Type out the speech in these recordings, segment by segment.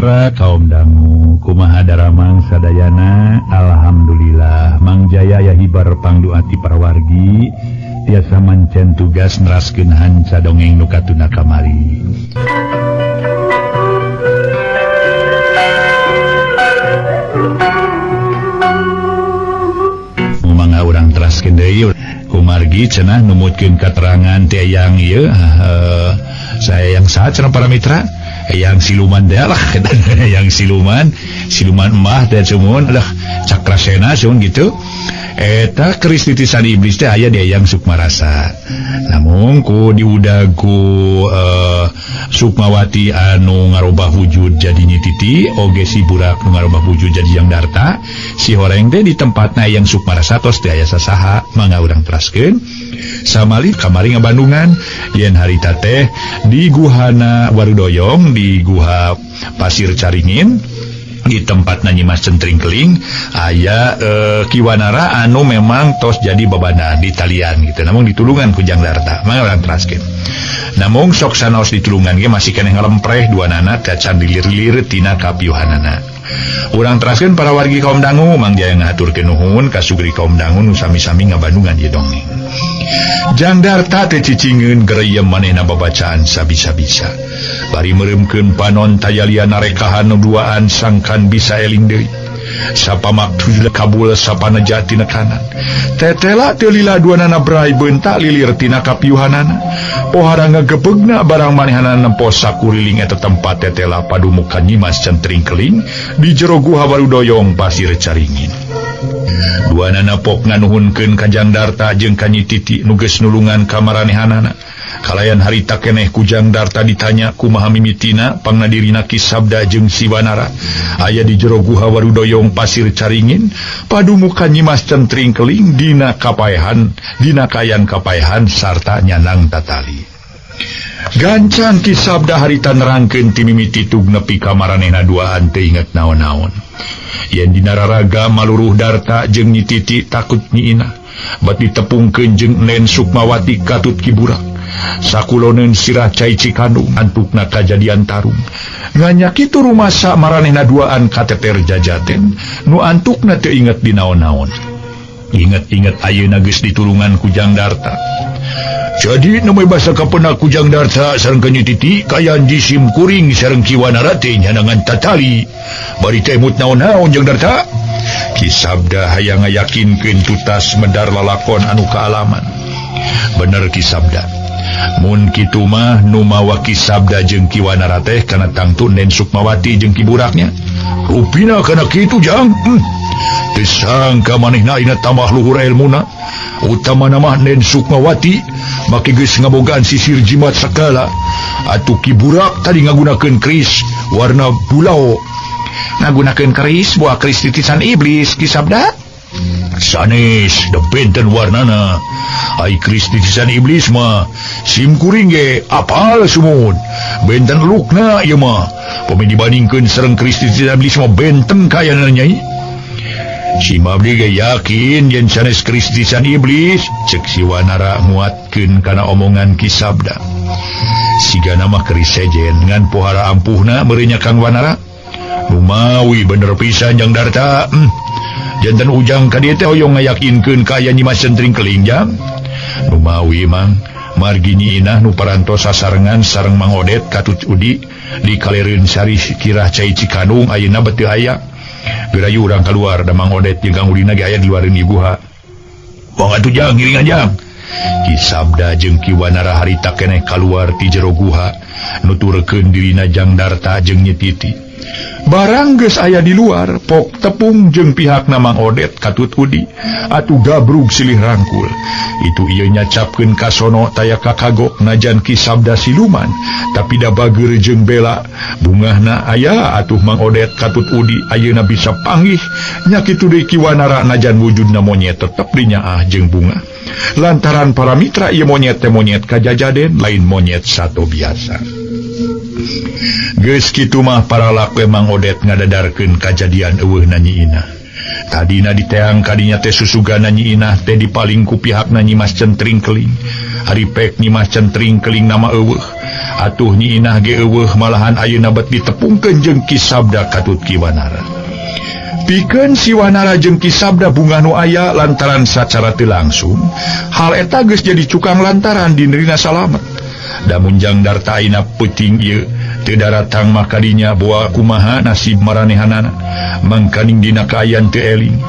Mitra kaum dangu kumaha daramang sadayana alhamdulillah Mang Jaya aya hibar pangduati para wargi tiasa mancen tugas neraskeun hanca dongeng nu katuna kamari. Mangga urang teraskeun deui kumargi cenah numutkeun katerangan ti eyang ieu saya yang saha cenah para mitra yang siluman teh lah yang siluman siluman emah teh cumun lah cakrasena cumun gitu eta keris titisan iblis teh aya di Eyang Sukmarasa namun ku diudag ku Sukmawati anu ngarobah wujud jadi Nyi Titi oge si Burak nu ngarobah wujud jadi Jang Darta si horeng teh di tempatna Eyang Sukmarasa tos teh aya sasaha mangga urang teraskeun samali kamari ngabandungan yen harita teh di guhana Warudoyong di guha Pasir Caringin di tempat Nyi Mas Centring Keling aya Kiwanara anu memang tos jadi babana di talian gitu namun ditulungan ku Jang Darta mangga urang teraskeun namun sok sanaos ditulungan ge masih keneh ngalempreh dua nana cacan dilir-lir tina kapiuhanana urang teraskeun para wargi kaum dangu Mang Jaya ngahaturkeun nuhun ka sugri kaum dangu nu sami-sami ngabandungan ieu dongeng Jang Darta teh cicingeun gereyem manehna babacaan sabisa-bisa bari meureumkeun panon tayalian narekahan nu duaan sangkan bisa eling deui sapa maksud kabul sapa neja tina kanan tetela teu lila duanana brai beunta lilir tina kapiuhanana pohara ngagebegna barang manehanana nempo sakuriling eta tempat tetela padumukan Nyi Mas Centring Keling di jero guha Warudoyong Pasir Caringin duanana pok nganuhunkeun ka Jang Darta jeung ka Nyi Titi nu geus nulungan ka maranehanana kalayan harita keneh ku Jang Darta ditanya kumaha mimitina pangnadirina Ki Sabda jeung si Wanara aya di jero guha Warudoyong Pasir Caringin padumukan Nyi Mas Centring Keling dina kapaehan dina kayan kapaehan sarta nyanang tatali gancang Ki Sabda harita nerangkeun ti mimiti tug nepi ka maranehna duaan teu inget naon-naon yen dina raraga maluruh Darta jeung Nyi Titi takut Nyi Inah bat ditepungkeun jeung Nen Sukmawati katut Ki Burak sakuloneun sirah cai Cikandung antukna kajadian tarung nganya kitu rumasa maranehna duaan kateter jajaten nu antukna teu inget di naon-naon inget-inget ayeuna geus ditulungan ku Jang Darta jadi namai basa kapena ku Jang Darta sareng ka Nyi Titi kayan jisim kuring sareng Ki Wanara teh nyanangan tatali bari teh mut naon-naon Jang Darta Ki Sabda hayang ngayakinkeun tutas medar lalakon anu kaalaman bener Ki Sabda mun kitu mah nu mawa Ki Sabda jeung Ki Wanara teh kana tangtu Nen Sukmawati jeung Ki Buraknya rupina kana kitu Jang teu sangka manehna ayeuna tambah luhur elmuna utamana mah Nen Sukmawati make geus ngabogaan sisir jimat sakala atuh Ki Burak tadi ngagunakeun keris warna bulau ngagunakeun keris buah keris titisan iblis Ki Sabda sanes da benten warnana ai keris titisan iblis mah sim kuring ge apal sumut benten lukna ieu mah pami dibandingkeun sareng keris titisan iblis mah benten kayana nyai si abdi ge yakin yen sanes keris titisan iblis cek si Wanara nguatkeun kana omongan Ki Sabda sigana mah keris sejen ngan pohara ampuhna meureun nya Kang Wanara lumawi bener pisan Jang Darta jantan ujang ka dieu teh hoyong ngayakinkeun ka aya Nyi Mas Centring Keling Jang lumawi mang margi Nyi Inah nu parantos sasarengan sareng Mang Odet katut Udi di kalereun sari kirah cai Cikandung ayeuna beuteung aya gerayu urang kaluar da Mang Odet jeung Kang Udina ge aya di luareun ieu guha wong atuh Jang ngiringan Jang Ki Sabda jeung Ki Wanara harita keneh kaluar ti jero guha nuturkeun dirina Jang Darta jeung Nyi Titi barang geus aya di luar pok tepung jeung pihakna Mang Odet katut Udi atuh gabrug silih rangkul itu ieu nyacapkeun kasono taya kakagok najan Ki Sabda siluman tapi da bageur jeung bela bungahna aya atuh Mang Odet katut Udi ayeuna bisa panggih nya kitu deui Ki Wanara najan wujudna monyet tetep dinyaah jeung bunga lantaran para mitra ieu monyet teh monyet kajajaden lain monyet sato biasa geus kitu mah para lakwe Mang Odet ngadadarkeun kajadian eueuhna Nyi Inah tadina diteang kadinya teh susugana Nyi Inah teh dipaling ku pihakna Nyi Mas Centring Keling hari pek Nyi Mas Centring Keling nama eueuh Atuh Nyi Inah ge eueuh malahan ayeuna bet ditepungkeun jeung Ki Sabda katut Ki Wanara. Pikeun si Wanara jeung Ki Sabda bungah nu aya lantaran sacara teu langsung hal eta geus jadi cukang lantaran dinrina salamet. Da mun Jang Darta ayeuna peuting ieu teu daratang mah kadinya boa kumaha nasib maranehanana. Mangkaning dina kaayaan teu eling,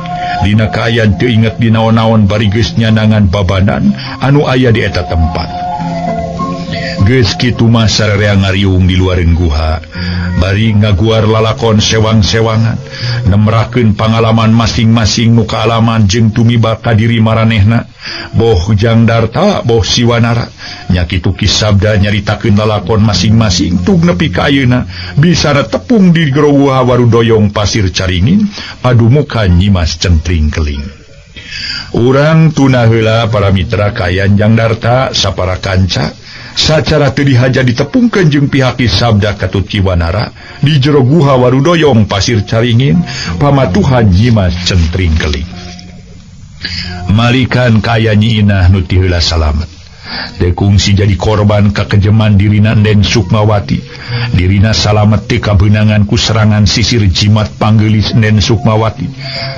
dina kaayaan teu inget di naon-naon bari geus nyanangan babanan anu aya di eta tempat. Geus kitu mah sararea ngariung di luareun guha, bari ngaguar lalakon sewang-sewangan, nemrakeun pangalaman masing-masing nu kaalaman jeung tumiba ka diri maranehna. Boh Jang Darta, boh si Wanara, nya kitu Ki Sabda nyaritakeun lalakon masing-masing tug nepi ka ayeuna bisana tepung di jero guha Warudoyong Pasir Caringin padumukan Nyimas Centring Keling. Urang tuna heula para mitra kayan Jang Darta sapara kanca sacara teu dihaja ditepungkeun jeung pihak Ki Sabda katut Ki Wanara di jero guha Warudoyong Pasir Caringin pamatuhan Nyimas Centring Keling. Malikan kaya Nyi Inah nu ti heula salamet. Dekungsi jadi korban kakejeman dirina Den Sukmawati. Dirina salamet teu kabeunangan ku serangan sisir jimat panggeulis Den Sukmawati.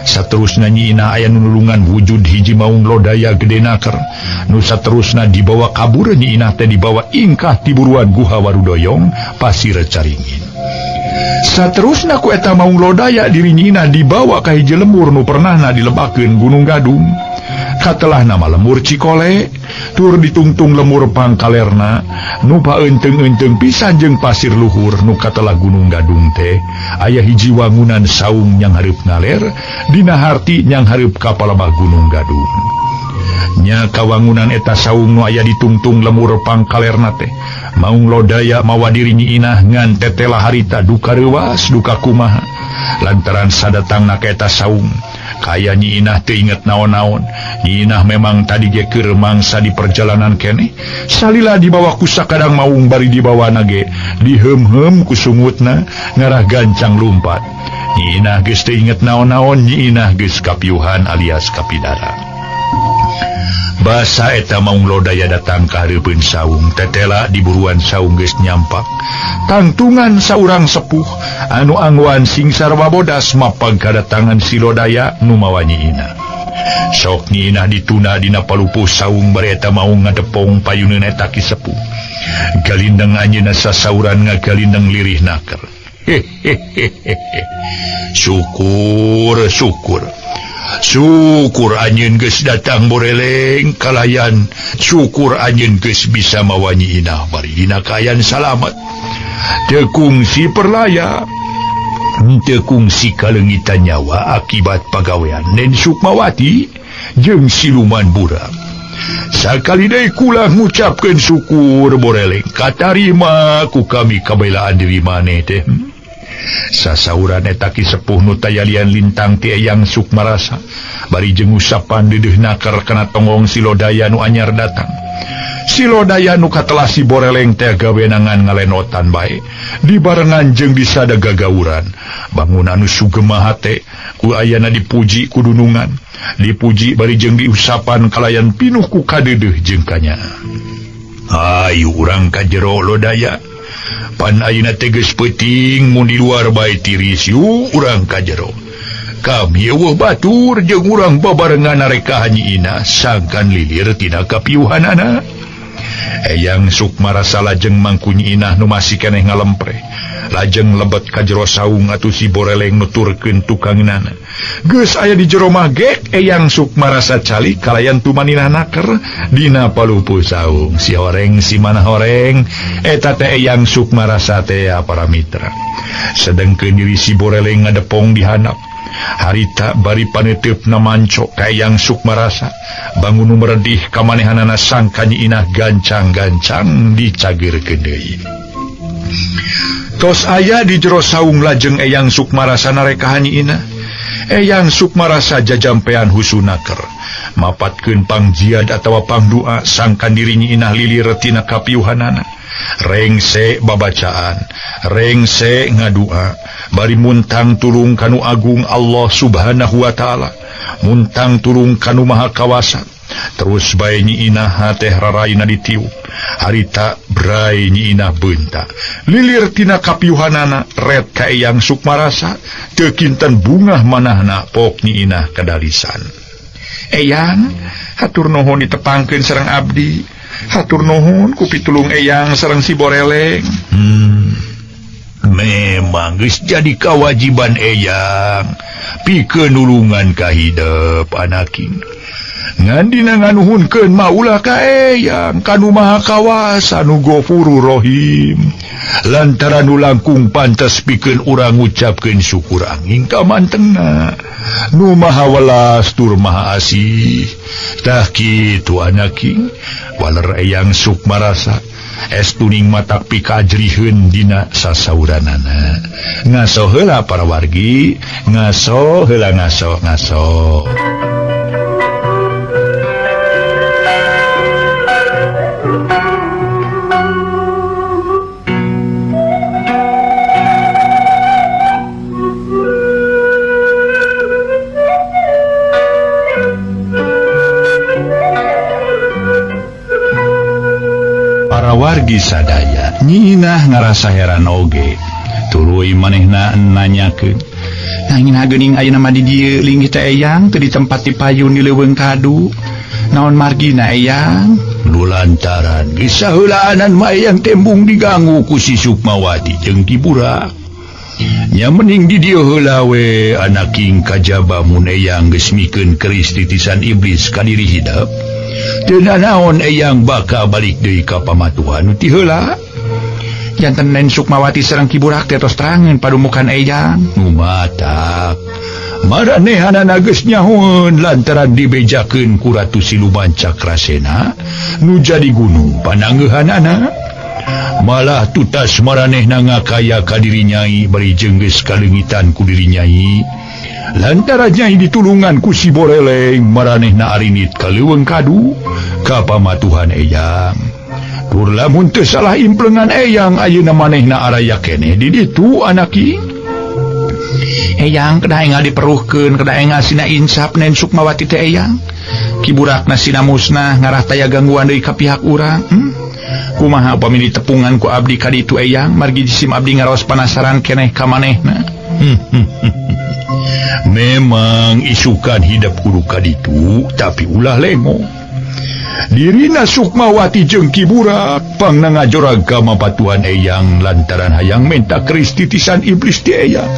Saterusna Nyi Inah aya nu nulungan wujud hiji maung lodaya gede naker. Nu saterusna dibawa kabur Nyi Inah teh dibawa ingkah tiburuan guha Warudoyong Pasir Caringin. Saterusna ku eta maung lodaya diri Nyi Inah dibawa ka hiji lemur nu pernahna dilebakeun Gunung Gadung. Katelah nama lemur Cikole, tur ditungtung lemur pangkalerna nu paeunteung-eunteung pisan jeung pasir luhur nu katelah Gunung Gadung teh aya hiji wangunan saung nyang hareup ngaler dina harti nyang hareup ka palebah Gunung Gadung. Nya kawangunan eta saung nu aya ditungtung lemur pangkalerna teh maung lodaya mawa diri Nyi Inah ngan tetela harita duka reuwas duka kumaha lantaran sadatangna ka eta saung. Kaya Nyi Inah teu inget naon-naon. Nyi Inah memang tadi ge keur mangsa di perjalanan keneh. Salila dibawa ku sakadang maung bari dibawana ge diheum-heum ku sungutna ngarah gancang lumpat. Nyi Inah geus teu inget naon-naon, Nyi Inah geus kapiuhan alias kapidara. Basa eta maung lodaya datang ka hareupeun saung, tetela di buruan saung geus nyampak. Tangtungan saurang sepuh anu angguan sing sarwa bodas mapag kadatangan si lodaya nu mawa Nyi Inah. Sok Nyi Inah dituna dina palupuh saung bari eta maung ngadepong payuneun eta ki sepuh. Galindeng anjeunna sasauran ngagalindeng lirih naker. Hehehehe. Syukur, syukur. Syukur anjeun geus datang boreleng kalayan. Syukur anjeun geus bisa mawa Nyi Inah bari dina kaayaan salamet. Teu kungsi perlaya, teu kungsi kaleungitan nyawa akibat pagawean Nen Sukmawati jeung siluman burak. Sakali deui kula ngucapkeun syukur boreleng katarima ku kami kabelaan diri maneh teh. Sasauran eta ki sepuh nu tayalian lintang ti Eyang Sukmarasa bari jeung usapan deudeuh naker kana tonggong si lodaya nu anyar datang. Si lodaya nu katelah si boreleng teh gawenangan ngalenotan bae dibarengan jeung disada gagauran. Bangun anu sugema hate ku ayana dipuji ku dunungan, dipuji bari jeung diusapan kalayan pinuh ku kadeudeuh jeung kanya. Ayu urang ka jero lodaya. Pan ayeuna teh geus peuting mun di luar bae tiris yu urang ka jero. Kami eueuh batur jeung urang babarengan nareka Nyi Inah sangkan lilir tina kapiuhanana. Eyang Sukmarasa lajeng mangku Nyi Inah nu masih keneh ngalempre. Lajeng lebet ka jero saung atuh si boreleng nuturkeun tukangeunana. Geus aya di jero mah gek Eyang Sukmarasa calik kalayan tumaninah naker dina palupuh saung. Si horeng si mana horeng eta teh Eyang Sukmarasa teh para mitra. Sedengkeun diri si boreleng ngadepong di handap. Harita bari paneuteup na mancok ka Eyang Sukmarasa. Bangun nu meredih kamanehanana sangka Nyi Inah gancang-gancang dicageurkeun deui. Tos aya di jero saung lajeng Eyang Sukmarasa narekahan Nyi Inah. Eyang Sukmarasa jajampean husunaker. Mapatkeun pangjiad atawa pangdua sangkan diri Nyi Inah lilir tina kapiuhanana. Rengse babacaan, rengse ngadua, bari muntang tulung kanu agung Allah Subhanahu wa taala, muntang tulung kanu maha kawasa. Terus bae Nyi Inah teh raraina ditiup. Harita brai Nyi Inah beunta. Lilir tina kapiuhanana ret ka Eyang Sukmarasa teu kinten bungah manahna pok Nyi Inah kadalisan. Eyang, hatur nuhun ditepangkeun sareng abdi. Hatur nuhun ku pitulung Eyang sareng si Boreleng. Memang geus jadi kewajiban Eyang pikeun nulungan ka hidep anaking. Ngan dina nganuhunkeun mah ulah ka Eyang kanu Maha Kawasa nu Gofurur Rohim. Lantaran nu langkung pantes pikeun urang ngucapkeun syukur angin ka mantengna nu Maha Welas tur Maha Asih. Tah kitu anaking, waler Eyang Sukmarasa estuning matak pikajriheun dina sasauranana. Ngaso heula para wargi, ngaso heula ngaso ngaso. Wargi sadaya Nyi Inah ngarasa heran oge tuluy manehna nanyakeun, nanging geuning ayeuna mah di dieu linggih teh Eyang teu di tempat di payun di leuweung kadu naon margina Eyang? Nu lantaran geus saheulaanan mah Eyang tembung diganggu ku si Sukmawati jeung Ki Burak. Nya mending di dieu heula we anaking kajaba mun Eyang geus mikeun keris titisan iblis ka diri hidep. Teu nanaon Eyang bakal balik deui ka pamatuhan nu ti heula. Janten Nen Sukmawati sareng Ki Burak teh tos terangeun padumukan Eyang. Nu matak maranehanana geus nyahoeun lantaran dibejakeun ku Ratu Siluman Cakrasena nu jadi gunung pananggeuhanana. Malah tutas maranehna ngakaya ka diri nyai bari jeung geus kaleungitan ku diri nyai. Lantaran nyai ditulungan ku si Boreleng maranehna arinit ka leuweung kadu ka pamatuhan Eyang. Tur lamun teu salah implengan Eyang ayeuna manehna araya keneh di ditu anaki. Eyang kedah engal diperuhkeun kedah engal sina insap Nen Sukmawati teh Eyang. Ki Burakna sina musnah ngarah taya gangguan deui ka pihak urang. Kumaha upami ditepungan ku abdi ka ditu Eyang margi jisim abdi ngaraos panasaran keneh ka manehna. Memang isukan hidep kudu ka ditu tapi ulah lengo. Dirina Sukmawati jeung Ki Burak pangna ngajorag ka mapatuhan Eyang lantaran hayang menta keris titisan iblis ti Eyang.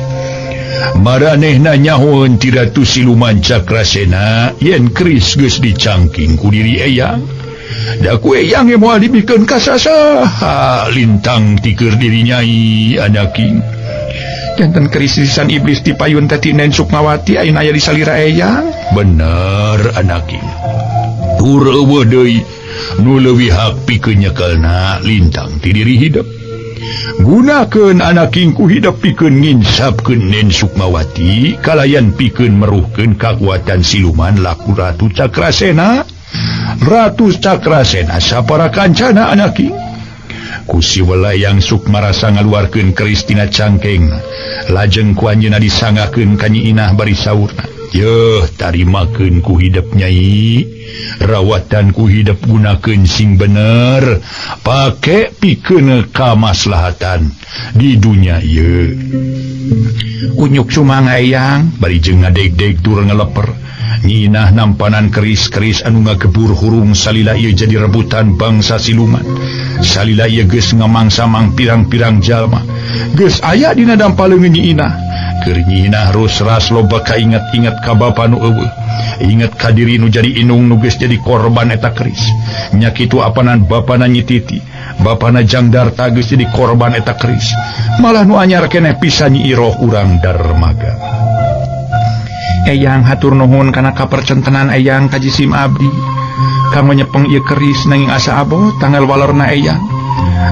Maranehna nyahoeun ti Ratu Siluman Cakrasena yen keris geus dicangking ku diri Eyang. Da ku Eyang ge moal dibikeun ka sasaha lintang tikeur diri nyai anaking. Janten keris titisan iblis ti payun teh ti Nen Sukmawati ayeuna aya di salira Eyang. Bener anaking. Tur eueuh deui nu leuwih hak pikeun nyekelna lintang ti diri hidep. Gunakeun anaking ku hidep pikeun nginsapkeun Nen Sukmawati kalayan pikeun meruhkeun kakuatan siluman laku Ratu Cakrasena. Ratu Cakrasena sapara kancana anaking. Ku si Welayang Sukmarasa ngaluarkeun keris tina cangkeng lajeng ku anjeunna disangakeun ka Nyi Inah bari saurna, yeuh tarimakeun ku hidep nyai, rawatan ku hidep gunakeun sing bener pake pikeun kamaslahatan di dunya ieu. Unyuk sumangga Eyang bari jeung ngadeg-deg tur ngeleper. Nyi Inah nampanan keris-keris anu ngagebur hurung salila ieu jadi rebutan bangsa siluman. Salila ieu geus ngamangsa-mang pirang-pirang jalma. Geus aya dina dampaleungeun Nyi Inah. Keur Nyi Inah rus-ras loba kainget-inget ka bapa nu eueuh. Inget ka diri nu jadi inung nu geus jadi korban eta keris. Nya kitu apanan bapana Nyi Titi, bapana Jangdarta geus jadi korban eta keris. Malah nu anyar keneh pisan Nyi Iroh urang Darmaga. Eyang hatur nuhun kana kapercentenan Eyang ka jisim abdi. Kanggo nyepeng ieu keris nanging asa abot tanggal walorna Eyang.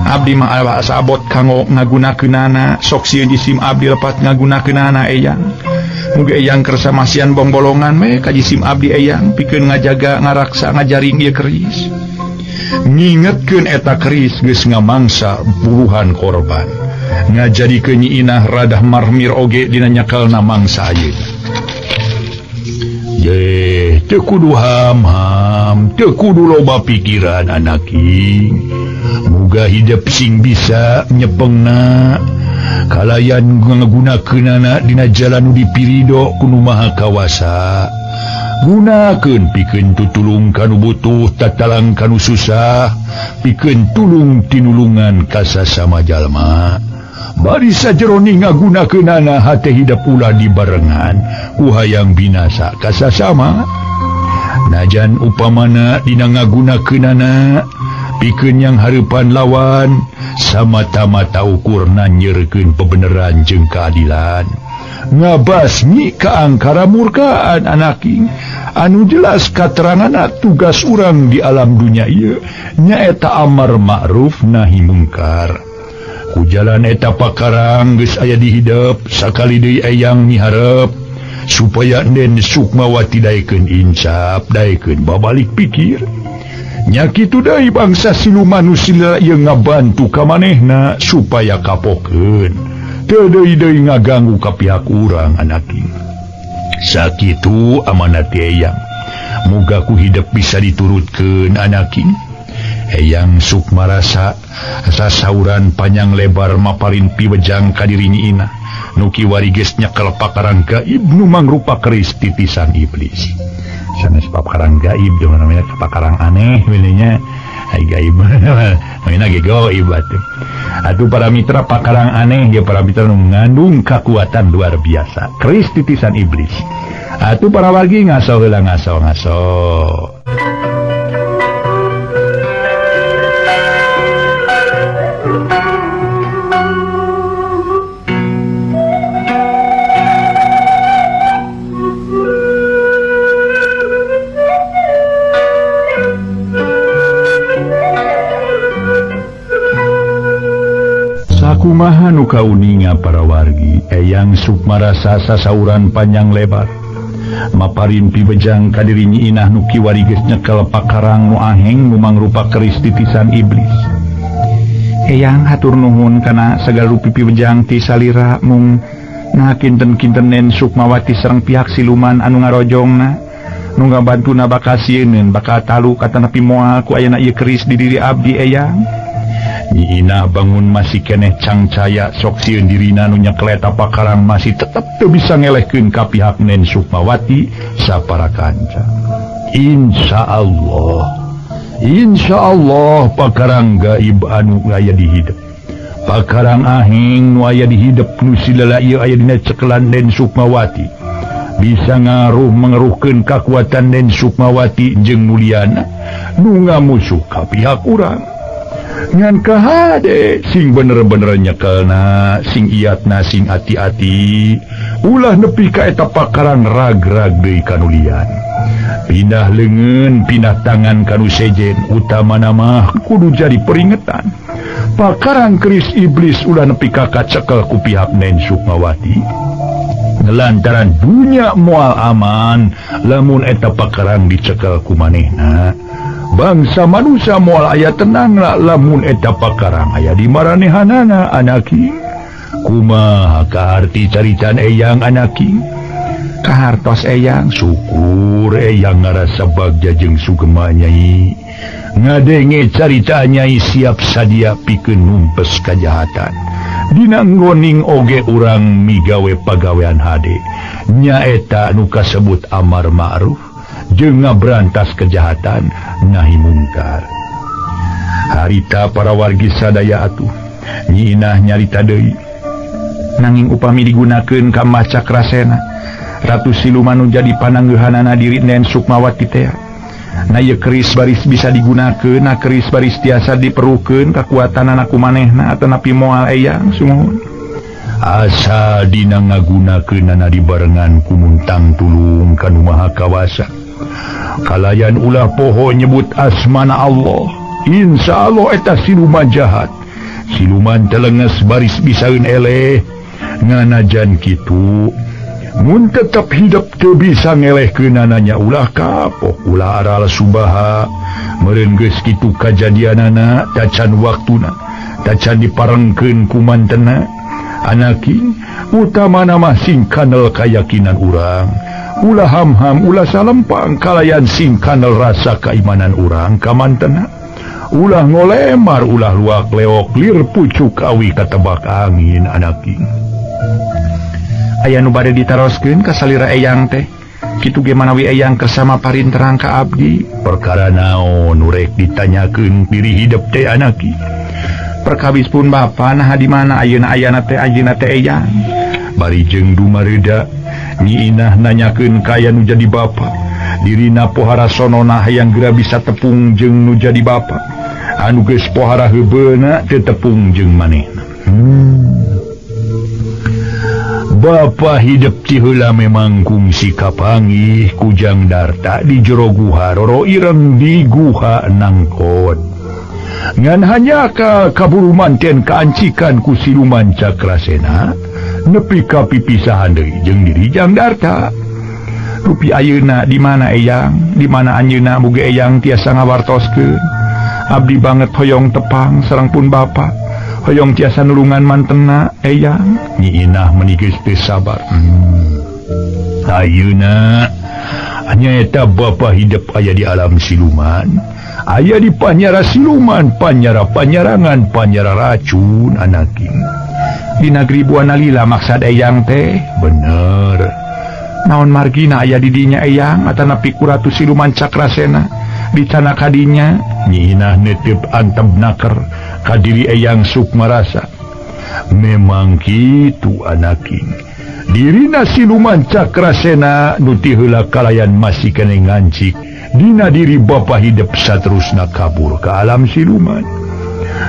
Abdi mah asa abot kanggo ngagunakeunana, sok sieun jisim abdi lepat ngagunakeunana Eyang. Mugi Eyang kersa masihan bongbolongan we ka jisim abdi Eyang pikeun ngajaga ngaraksa ngajaring ieu keris. Ngingetkeun eta keris geus ngamangsa puluhan korban. Ngajadikeun Nyi Inah radah marmir oge dina nyakalna mangsa ayeuna. Ye, teu kudu hamham. paham teu kudu loba pikiran anaki. Muga hidup sing bisa nyepengna kalayan ngagunakeunana dina jalan nu dipirido ku Nu Maha Kawasa. Gunakeun pikeun tutulung kanu butuh tatalang kanu susah, pikeun tulung tinulungan ka sasama jalma. Bari sajeroning ngagunakeunana hate hidup ulah dibarengan ku hayang binasa ka sasama. Najan upamana dina ngagunakeunana pikeun yang hareupan lawan samata-mata ukurna nyeurkeun pebeneran jeung keadilan. Ngabasmi kaangkara murkaan anaking anu jelas kateranganna tugas urang di alam dunya ieu nyaeta amar ma'ruf nahi mungkar. Ku jalan eta pakarang geus aya di hidep sakali deui eyang miharep supaya Den Sukmawati daekeun insaf daekeun babalik pikir. Nya kitu deui bangsa siluman nu sila ieu ngabantu ka manehna supaya kapokeun. Teu deui-deui ngaganggu ka pihak urang anaki. Sakitu amanat eyang. Muga ku hidep bisa diturutkeun anaki. Eyang Sukmarasa sasauran panjang lebar maparin piwejang ka diri Nyi Inah. Nu kiwari geus nyekel pakarang gaib nu mangrupa keris titisan iblis. Sanes pakarang gaib jeung namanya pakarang aneh we nya. Ai gaib namina ge gaib atuh. Atuh para mitra pakarang aneh ya para mitra nu mengandung kekuatan luar biasa. Keris titisan iblis. Atuh para wargi ngaso heula ngaso ngaso. Sakumaha nu kauninga para wargi, Eyang Sukmarasa sasauran panjang lebar maparin pibejang ka diri Nyi Inah nu kiwari geus nyekel pakarang nu aheng nu mangrupa keris titisan iblis. Eyang hatur nuhun kana sagala rupi pibejang ti salira mung nah kinten-kinten Nen Sukmawati sareng pihak siluman anu ngarojongna nu ngabantuna bakal sieuneun bakal talu katanapi moal ku ayana ieu keris di diri abdi Eyang. Nyi Inah bangun masih keneh cangcaya sok sieun dirina nu nyekel eta pakarang masih tetep teu bisa ngelehkeun ka pihak Nen Sukmawati sapara kanca. Insyaallah, insyaallah pakarang gaib anu aya di hidep, pakarang aheng nu aya di hidep nu silala ieu aya dina cekelan Nen Sukmawati bisa ngaruh mengeruhkeun kakuatan Nen Sukmawati jeung Mulyana nu ngamusuh ka pihak urang. Ngan kahade sing bener-bener nyekelna, sing iatna, sing ati-ati, ulah nepi ka eta pakarang rag-rag deui kanulian. Pindah leungeun, pindah tangan kanu sejen, utamana mah kudu jadi peringetan. Pakarang keris iblis ulah nepi ka kacekel ku pihak Nen Sukmawati. Lantaran dunya moal aman lamun eta pakarang dicekel ku manehna. Bangsa manusia moal aya tenang lamun eta pakarang aya di maranehanana anaki. Kumaha kaharti caritan eyang anaki? Kahartos eyang, syukur eyang ngarasa bagja jeung sugema nyai. Ngadenge carita nyai siap sadia pikeun numpes kajahatan. Dina nggoning oge urang migawe pagawean hade. Nyaeta nu kasebut amar ma'ruf jeung ngaberantas kejahatan nahi mungkar. Harita para wargi sadaya atuh Nyi Inah nyarita deui. Nanging upami digunakeun ka Mbah Cakrasena, Ratu Siluman nu jadi pananggehanana diri Nen Sukmawati teh. Na ieu keris baris bisa digunakeun, na keris baris tiasa diperukeun kakuatanana ku manehna atanapi moal eyang sumuhun. Asa dina ngagunakeunana dibarengan ku muntang tulung ka Nu Maha Kawasa. Kalayan ulah poho nyebut asmana Allah. Insya Allah eta siluman jahat, siluman telenges baris bisaeun eleh. Nganajan kitu mun tetep hidup teu bisa ngelehkeunana ulah kapok ulah aral subaha. Meureun geus kitu kajadianana tacan waktuna, tacan diparengkeun ku mantena. Anaki utamana mah sing kanel kayakinan urang. Ulah ham-ham ulah salempang kalayan sing kanal rasa keimanan urang kamantena. Ulah ngolemar ulah luak leok lir pucuk awi katebak angin anaki. Aya nu bade ditaroskeun ka salira eyang teh. Kitu ge manawi eyang kersa maparin terang ka abdi. Perkara naon nu rek ditanyakeun diri hidep teh anaki? Perkawis pun bapa naha di mana ayeuna ayana teh anjeunna teh eyang. Bari jeung dumareda Nyi Inah nanyakeun ka aya nu jadi bapa. Dirina pohara sonona hayang geura bisa tepung jeung nu jadi bapa. Anu geus pohara heubeuna teu tepung jeung manehna. Bapa hidep ti heula memang kungsi kapanggih ku Jang Darta di jero guha Roro Ireng di guha Nangkot. Ngan hanya ka kaburu manten kaancikan ku siluman Cakrasena nepi ka pipisahan deui jeung diri Jang Darta. Rupi ayeuna di mana eyang, di mana anjeunna mugi eyang tiasa ngawartoskeun. Abdi banget hoyong tepang sareng pun bapa. Hoyong tiasa nulungan mantena eyang. Nyi Inah meuni geus teu sabar. Ayeuna nyaeta bapa hidep aya di alam siluman. Aya di panyara siluman, panyara panyarangan, panyara racun anaki. Di nagri Buana Lila maksad eyang teh. Bener. Naon margina aya di dinya eyang atanapi ku Ratu Siluman Cakrasena dicana kadinya. Nyi Inah netep antep naker kadiri eyang Sukmarasa. Memang kitu anaki. Dirina siluman Cakrasena nu ti heula kalayan masih keneh ngancik dina diri bapa hidep saterusna kabur ka alam siluman.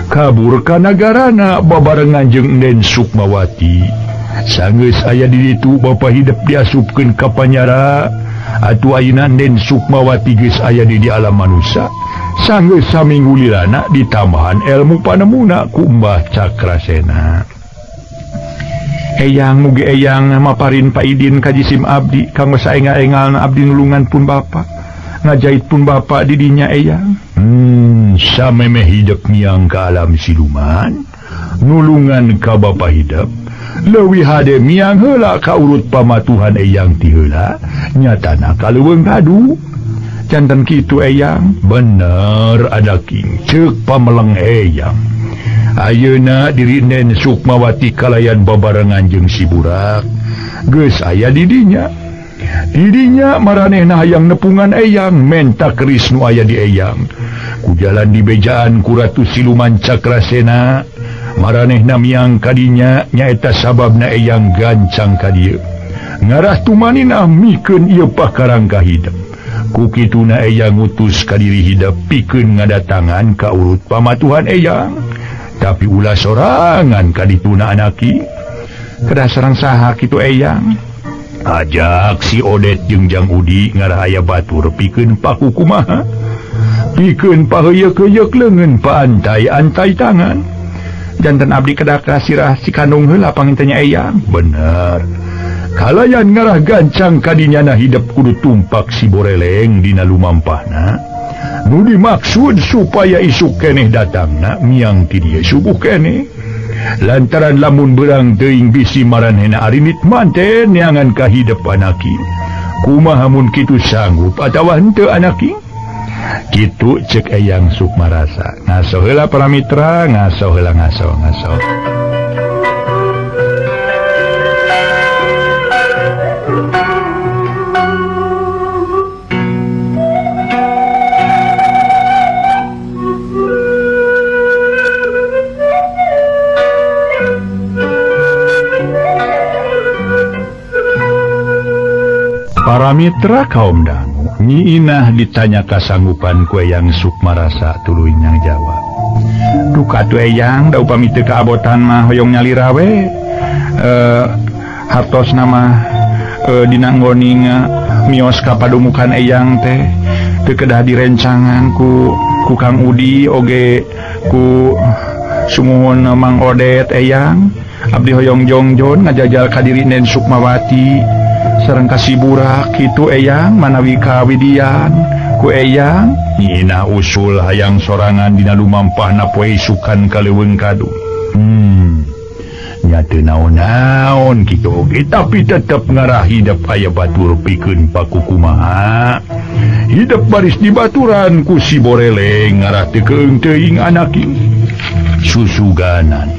Kabur ka nagarana babarengan jeung Den Sukmawati. Sanggeus aya di ditu bapa hidep diasupkeun ka panyara. Atuh ayeuna Den Sukmawati geus aya di alam manusia. Sanggeus saminggu lilana ditambahan ilmu panemuna ku Mbah Cakrasena. Eyang mugi eyang maparin paidin ka jisim abdi kanggo saengal-engalna abdi nulungan pun bapa. Ngajait pun bapa di dinya eyang. Samemeh hidep miang ka alam siluman, nulungan ka bapa hidep, leuwih hade miang heula ka urut pamatuhan eyang ti heula, nyatana ka leuweung kadu. Janten kitu eyang. Bener adaking ceuk pameleng eyang. Ayeuna diri Nen Sukmawati kalayan babarengan jeung si burak geus aya di dinya. Didinya maranehna hayang nepungan eyang menta keris nu aya di eyang. Ku jalan dibejaan ku Ratu Siluman Cakrasena maranehna miang kadinya nyaeta sababna eyang gancang ka dieu. Ngarah tumaninah mikeun ieu pakarang ka hidep. Ku kituna eyang ngutus ka diri hidep pikeun ngadatangan ka urut pamatuhan eyang. Tapi ulah sorangan ka dituna anaki. Kedah sareng saha kitu eyang? Ajak si Odet jeung Jang Udi ngarah aya batur pikeun paku kumaha. Pikeun paheuyeuk-heuyeuk leungeun paantai-antai tangan. Janten abdi kedah ka sirah si kandung heula pangintenya eyang. Bener. Kalayan ngarah gancang kadinyana hidep kudu tumpak si boreleng dina lumampahna. Nu dimaksud supaya isuk keneh datangna miang ti dieu subuh keneh. Lantaran lamun berang teuing bisi maranehna arinit manten neangan ka hidep anaki. Kumaha mun kitu sanggup atawa henteu anaki? Kitu cek eyang Sukmarasa. Ngaso heula para mitra, ngaso heula ngaso ngaso. Para mitra kaum dangu, Nyi Inah ditanya kasanggupan ku Eyang Sukmarasa tuluy nyang jawab. Duka atuh eyang, da upami teu kaabotan mah hoyong nyalira we. Hartosna mah dina nggoning mios ka padumukan eyang teh teu kedah direncangan ku Kang Udi oge ku sumuhun Mang Odet eyang. Abdi hoyong jongjon ngajajal ka diri Nen Sukmawati sareng ka si burak kitu eyang manawi kawidian ku eyang. Nyi Inah usul hayang sorangan dina lumampahna poe isukan ka leuweung kadu. Nya teu naon-naon kitu oge tapi tetep ngarah hidep aya batur pikeun pakukumaha. Hidep baris dibaturan ku si Boreleng ngarah teu keung teuing anak ieu. Susuganan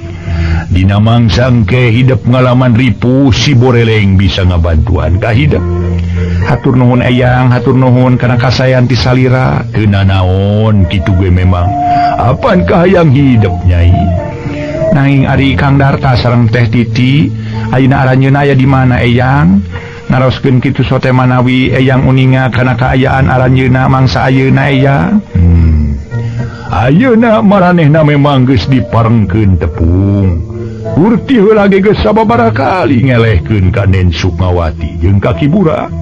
dina mangsang ke hidep ngalaman ripuh si Boreleng bisa ngabantuan ka hidep. Hatur nuhun Eyang, hatur nuhun kana kasayan ti salira. Teu nanaon kitu ge memang. Apan kahayang hidep Nyai? Nanging ari Kang Darta sareng Teh Titi ayeuna aranjeunna aya di mana Eyang? Naroskeun kitu sote manawi Eyang uninga kana kaayaan aranjeunna mangsa ayeuna Eyang. Ayeuna maranehna memang geus diparengkeun tepung. Urti heula ge geus sababaraha kali ngelehkeun ka Nen Sukmawati jeung ka Ki Burak.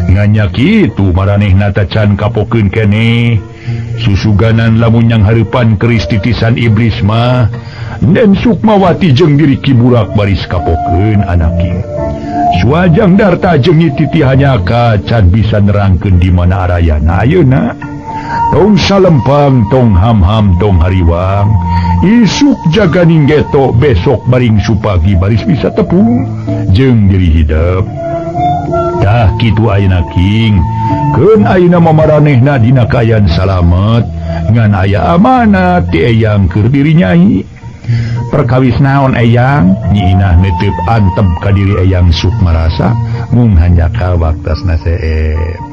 Nganya kitu maranehna tacan kapokeun keneh. Susuganan lamun yang hareupan keris titisan iblis mah Nen Sukmawati jeung diri Ki Burak baris kapokeun anak ieu. Suajang Darta jeung Nyi Titi hanyaka can bisa nerangkeun di mana arayana ayeuna. Tong salempang, tong ham-ham, tong hariwang. Isuk jaga ninggeto, besok baring supagi baris bisa tepung jeung diri hidep. Tah kitu ayeuna king. Keun ayeuna mamaranehna dina kaayaan salamet ngan aya amanat ti Eyang keur diri Nyai. Perkawis naon Eyang? Nyi Inah netep antep ka diri Eyang Sukmarasa mung hanjakal waktasna seep.